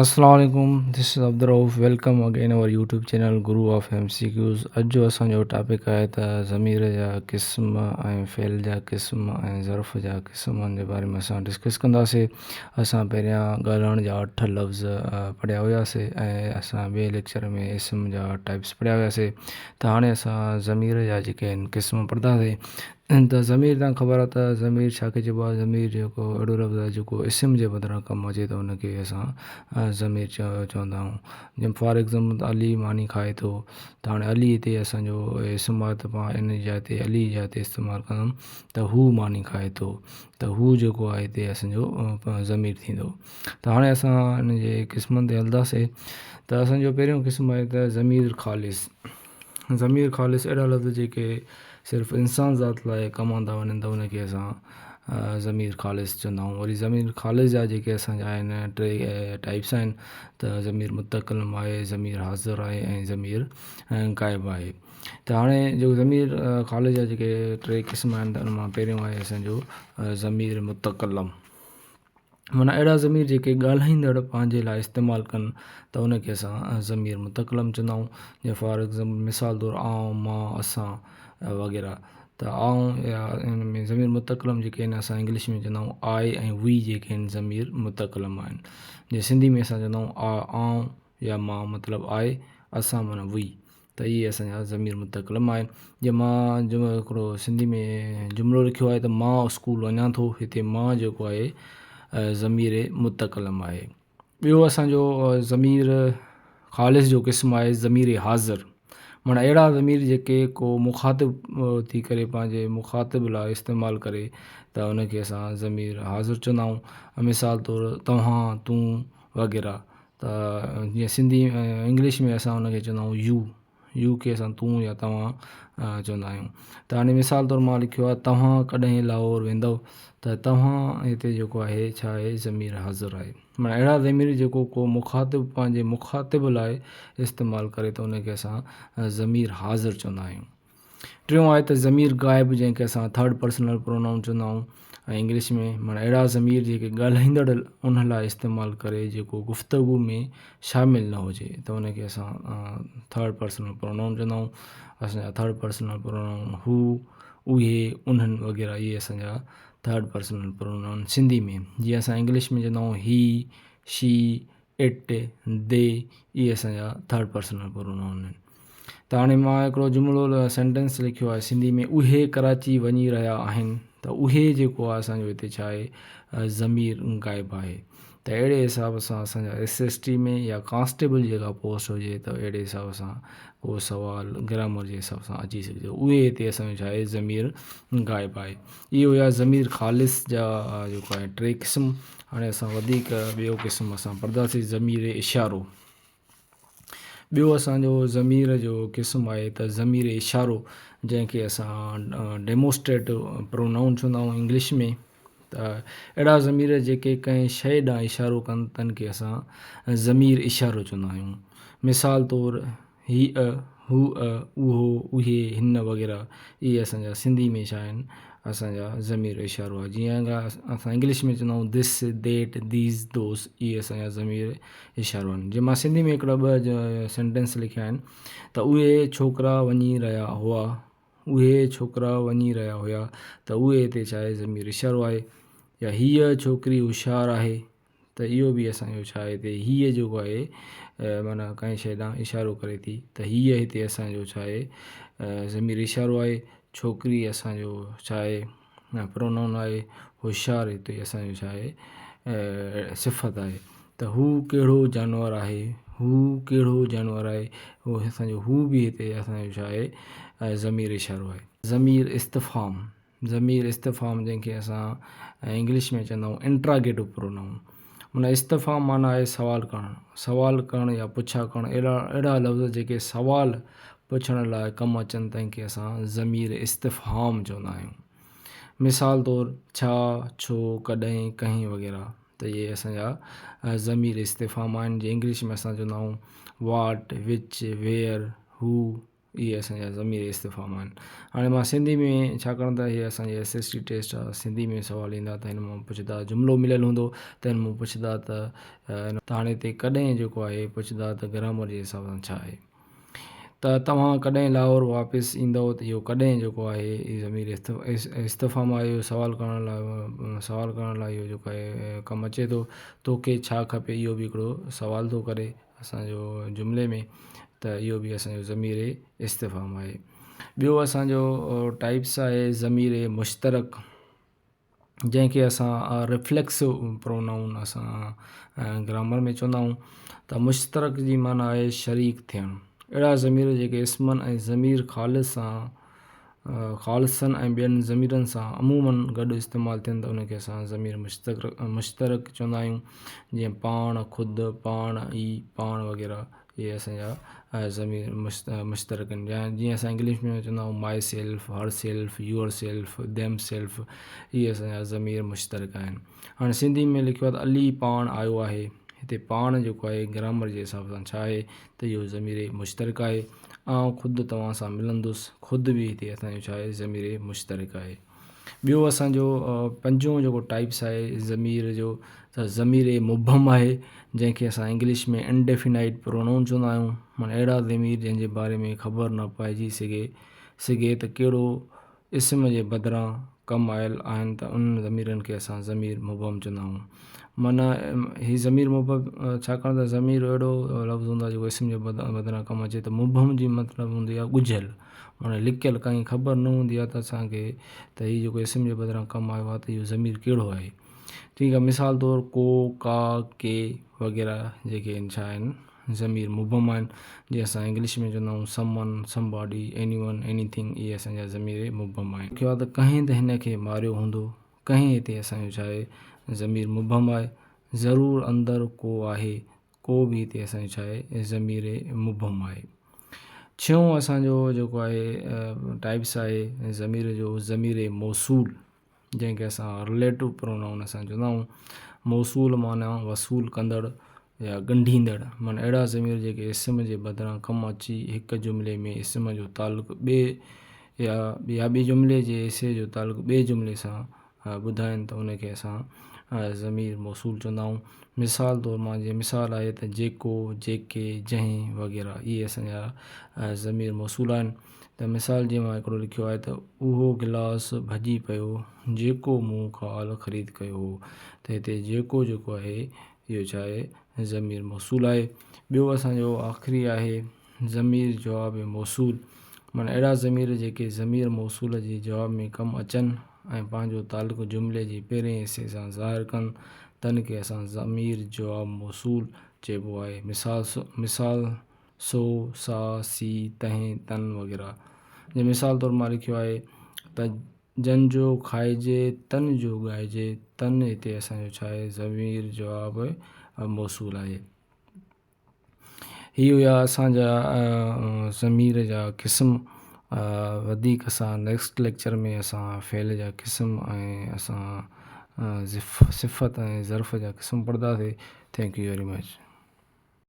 السلام عليڪم this is Abdul Rauf welcome again our YouTube channel Guru of M C Qs اڄ جو اسان جو ٽاپڪ آهي ته ضمير جا قسم ۽ فعل جا قسم ۽ ظرف جا قسمن جي باري ۾ اسان ڊسڪس ڪنداسي اسان پهريان ڳالهائڻ جا اٺ لفظ پڙهيا هياسي ۽ اسان ٻئي ليڪچر ۾ اسم جا ٽائپس پڙهيا هياسي ته هاڻي اسان ضمير جا جيڪي آهن قسم پڙهنداسي ته ضمير تان خبر آهي ته ضمير ڇا کي چئبو آهي ضمير جيڪو اهڙو لفظ آهي جيڪو اسم جي بدران ڪم اچي ته ان کي اسان ضمير چوندا آهيون جيئن فار ايگزامپل علي ماني کائي ٿو ته هاڻي علي هتي اسانجو اسم آهي ته پاڻ ان جي جاء تي علي جي جاء تي استعمال ڪندم ته هو ماني کائي ٿو ته هو جيڪو آهي هتي اسانجو ضمير ٿيندو ته هاڻي اسان ان جي قسمن تي هلنداسي ته اسانجو پهريون قسم آهي ته ضمير خالص ضمير خالص اهڙا لفظ جيڪي صرف انسان ذات لاء ڪم آندا وڃن ته ان کي اسان ضمير خالص چوندا آهيون وري ضمير خالص جا جيڪي اسانجا آهن ٽي ٽائپس آهن ته ضمير متڪلم آهي ضمير حاضر آهي ۽ ضمير غائب آهي ته هاڻي جيڪو ضمير خالص جا جيڪي ٽي قسم آهن ته ان مان پهريون آهي اسانجو ضمير متڪلم معنيٰ اهڙا ضمير جيڪي ڳالهائيندڙ پنهنجي لاء استعمال ڪن ته ان کي اسان ضمير متڪلم چوندا آهيون جيئن فار ايگزامپل مثال طور آئون، مان، اسان وغيره ته آئون يا ان ۾ ضمير متڪلم جيڪي آهن اسان انگلش ۾ چوندا آهيون آء ۽ وي جيڪي آهن ضمير متڪلم آهن جيئن سنڌي ۾ اسان چوندا آهيون آئون يا مان مطلب آء اسان معنيٰ وي ته اهي اسان جا ضمير متڪلم آهن جيئن مان جو هڪڙو سنڌي ۾ جملو لکيو آهي ته مان اسڪول وڃان ٿو هتي مان جيڪو آهي ضمير متڪلم آهي ٻيو اسانجو ضمير خالص جو قسم آهي ضمير حاضر معنيٰ اهڙا ضمير جيڪي ڪو مخاطب ٿي ڪري پنهنجي مخاطب لاء استعمال ڪري ته ان کي اسان ضمير حاضر چوندا آهيون مثال طور توهان تون وغيره ته جيئن سنڌي انگلش ۾ اسان ان کي چوندا آهيون يو يو کي اسان تون يا توهان چوندا آهيون ته هاڻي مثال طور مان لکيو آهي توهان ڪڏهن لاهور ويندؤ ته توهان هتي جيڪو آهي ڇا آهي ضمير حاضر آهي معنيٰ اهڙا ضمير جيڪو ڪو مخاطب پنهنجي مخاطب لاء استعمال ڪري ته ان کي اسان ضمير حاضر چوندا آهيون ٽيون آهي ته ضمير غائب جنهن کي اسان ٿرڊ پرسنل پرونائون چوندا آهيون ۽ انگلش ۾ معنيٰ اهڙا ضمير جيڪي ڳالهائيندڙ ان لاء استعمال ڪري جيڪو گفتگو ۾ شامل نه هجي ته ان کي اسان ٿرڊ پرسنل پرونائون چوندا آهيون اسانجا ٿرڊ پرسنل پرونائون هو اهي انهن وغيره اهي اسانجا ٿرڊ پرسنل پرونائون سنڌي ۾ جيئن اسان انگلش ۾ چوندا آهيون هي شي it, the اهي اسان جا ٿرڊ پرسنل پرونائون آهن ته هاڻي مان هڪڙو جملو سينٽينس لکيو آهي سنڌي ۾ اهي ڪراچي وڃي رهيا آهن ته اهي جيڪو آهي اسانجو هتي ڇا آهي ضمير غائب آهي ته اهڙي حساب سان اسانجا ايس ايس ٽي ۾ يا ڪانسٽيبل جيڪا پوسٽ هجي ته اهڙي حساب سان ڪو سوال گرامر جي حساب سان اچي سگهجي ٿو اهي هتي اسانجو ڇا آهي ضمير غائب آهي اهي هيا ضمير خالص جا جيڪو آهي ٽي قسم هاڻي اسان وڌيڪ ٻيو قسم اسان پڙهنداسين ضمير اشارو ٻيو اسانجو ضمير جو قسم آهي ته ضمير اشارو جنهن کي اسان ڊيموسٽريٽو پرونائون چوندا آهيون انگلش ۾ ته اهڙا ضمير جيڪي ڪنهن شيء ڏانهن اشارو ڪن تن کي اسان ضمير اشارو چوندا آهيون مثال طور هيء، هوء، اهو، اهي، هن وغيره اهي اسان جا سنڌي ۾ ڇا آهن اسان جا ضمير اشارو آهي جيئن اسان انگلش ۾ چوندا آهيون this, that, these, those اهي اسان جا ضمير اشارو آهن جيئن مان سنڌي ۾ هڪڙا ٻه سينٽينس لکيا آهن ته اهي ڇوڪرا وڃي رهيا هئا اهي ڇوڪرا وڃي رهيا هيا ته اهي هتي ڇا آهي ضمير اشارو آهي يا هيء ڇوڪري هوشيار آهي ته اهو به اسان جو ڇا آهي هتي هيء جيڪو آهي معنيٰ ڪنهن شيء ڏانهن اشارو ڪري ٿي ته هيء هتي اسان جو ڇا آهي ضمير اشارو آهي ڇوڪري اسان جو ڇا آهي پرونائون آهي هوشيار هتي اسان جو ڇا آهي صفت آهي ته هو ڪهڙو جانور آهي هو ڪهڙو جانور آهي هو اسان جو هو به هتي اسان جو ڇا آهي ضمير اشارو آهي. ضمير استفهام ضمير استفهام جنهن کي اسان انگلش ۾ چوندا آهيون انٽراگيٽو پرونائون معنيٰ استفهام معنيٰ آهي سوال ڪرڻ سوال ڪرڻ يا پڇا ڪرڻ اهڙا اهڙا لفظ جيڪي سوال پڇڻ لاء ڪم اچن تنهن کي اسان ضمير استفهام چوندا آهيون مثال طور ڇا ڇو ڪڏهن ڪنهن وغيره ته اهي اسان جا ضمير استفهام آهن جي انگلش ۾ اسان چوندا آهيون واٽ وچ ويئر هو. اهي اسان جا ضمير استفهام آهن. هاڻي مان سنڌي ۾ ڇاڪاڻ ته هي اسان جي ايس ايس ٽي ٽيسٽ آهي سنڌي ۾ سوال ايندا ته هن مان پڇندا جملو مليل هوندو ته هن مان پڇندا ته ته هاڻي هتي ڪڏهن جيڪو آهي پڇندا ته گرامر جي حساب سان ڇا آهي ته توهان ڪڏهن لاهور واپس ايندؤ ته اهو ڪڏهن جيڪو آهي اهو ضمير استفهام آهي اهو سوال ڪرڻ لاء سوال ڪرڻ لاء اهو جيڪو آهي ڪم اچي ٿو توکي ڇا کپي اهو به هڪڙو سوال ٿو ڪري اسانجو جملي ۾ ته اهو به اسانجو ضمير استفهام آهي ٻيو اسانجو ٽائپس آهي ضمير مشترڪ جنهن کي اسان رفليڪسو پرونائون اسان گرامر ۾ چوندا آهيون ته مشترڪ جي معنيٰ آهي شريڪ ٿيڻ اهڙا ضمير جيڪي اسمن ۽ ضمير خالص سان خالصن ۽ ٻين ضميرن سان عموماً گڏ استعمال ٿين ته ان کي اسان ضمير مشترڪ چوندا آهيون جيئن پاڻ خود پاڻ ئي پاڻ وغيره اهي اسان جا ضمير مشترڪ آهن يا جيئن اسان انگلش ۾ چوندا آهيون myself herself yourself themself اهي اسان جا ضمير مشترڪ آهن هاڻي سنڌي ۾ لکيو آهي ته علي پاڻ آيو آهي هتي پاڻ جيڪو آهي گرامر جي حساب سان ڇا آهي ته اهو ضمير مشترڪ آهي آئون خود توهان سان ملندس خود به هتي اسان جو ڇا آهي ضمير مشترڪ آهي ٻيو اسان جو پنجون جيڪو ٽائپس آهي ضمير جو ته ضمير مبهم آهي جنهن کي اسان انگلش ۾ انڊيفينائيٽ پرونائون چوندا آهيون معنيٰ اهڙا ضمير جنهن جي باري ۾ خبر نه پئجي سگهي سگهي ته ڪهڙو اسم جي بدران ڪم آيل آهن ته انهن ضميرن کي اسان ضمير مبهم چوندا آهيون معنيٰ هي ضمير مبهم ڇاڪاڻ ته ضمير اهڙو لفظ هوندو آهي جيڪو اسم جي بدران ڪم اچي ته مبهم جي مطلب هوندي آهي ڳجهيل معنيٰ لڪيل ڪائي خبر نه هوندي آهي ته اسان کي ته هي جيڪو اسم جي بدران ڪم آيو آهي ته اهو ضمير ڪهڙو آهي ٺيڪ آهي مثال طور ڪو ڪا ڪي وغيره جيڪي آهن ڇا آهن ضمير مبهم آهن جيئن اسان انگلش ۾ چوندا آهيون someone somebody anyone anything اهي اسان جا ضمير مبهم آهن لکيو آهي ته ڪنهن ته هن کي ماريو هوندو ڪنهن هتي اسان جو ڇا آهي ضمير مبهم آهي ضرور اندر ڪو آهي ڪو به هتي اسان جو ڇا آهي ضمير مبهم آهي ڇهون اسان جو جيڪو آهي ٽائپس آهي ضمير جو ضمير موصول جنهن کي اسان رليٽو پرونائون اسان چوندا آهيون موصول معنيٰ وصول ڪندڙ يا ڳنڍيندڙ معنيٰ اهڙا ضمير جيڪي اسم جي بدران ڪم اچي هڪ جملي ۾ اسم جو تعلق ٻئي يا يا ٻي جملي جي حصي جو تعلق ٻئي جملي سان ٻڌائين ته ان کي اسان ضمير موصول چوندا آهيون. مثال طور مان جيئن مثال آهي ته جيڪو، جيڪي، جنهن وغيره اهي اسان جا ضمير موصول آهن ته مثال جيئن مان هڪڙو لکيو آهي ته اهو گلاس ڀڄي پيو جيڪو مون ڪالهه خريد ڪيو هو ته هتي جيڪو جيڪو آهي اهو ڇا آهي ضمير موصول آهي. ٻيو اسان جو آخري آهي ضمير جواب موصول معنيٰ اهڙا ضمير جيڪي ضمير موصول جي جواب ۾ ڪم اچن ۽ پنهنجو تعلق جملي جي پهرئين حصي سان ظاهر ڪن تن کي اسان ضمير جواب موصول چئبو آهي. مثال، مثال، سو، سا، سي، تنهن، تن وغيره. جيئن مثال طور مان لکيو آهي ته جن جو کائجي تن جو ڳائجي تن هتي اسان جو ڇا آهي ضمير جواب موصول آهي. هي هيا اسان جا ضمير جا قسم وڌيڪ اسان نيڪسٽ ليڪچر ۾ اسان فعل جا قسم ۽ اسان صفت ۽ ظرف جا قسم پڙهنداسي thank you very much.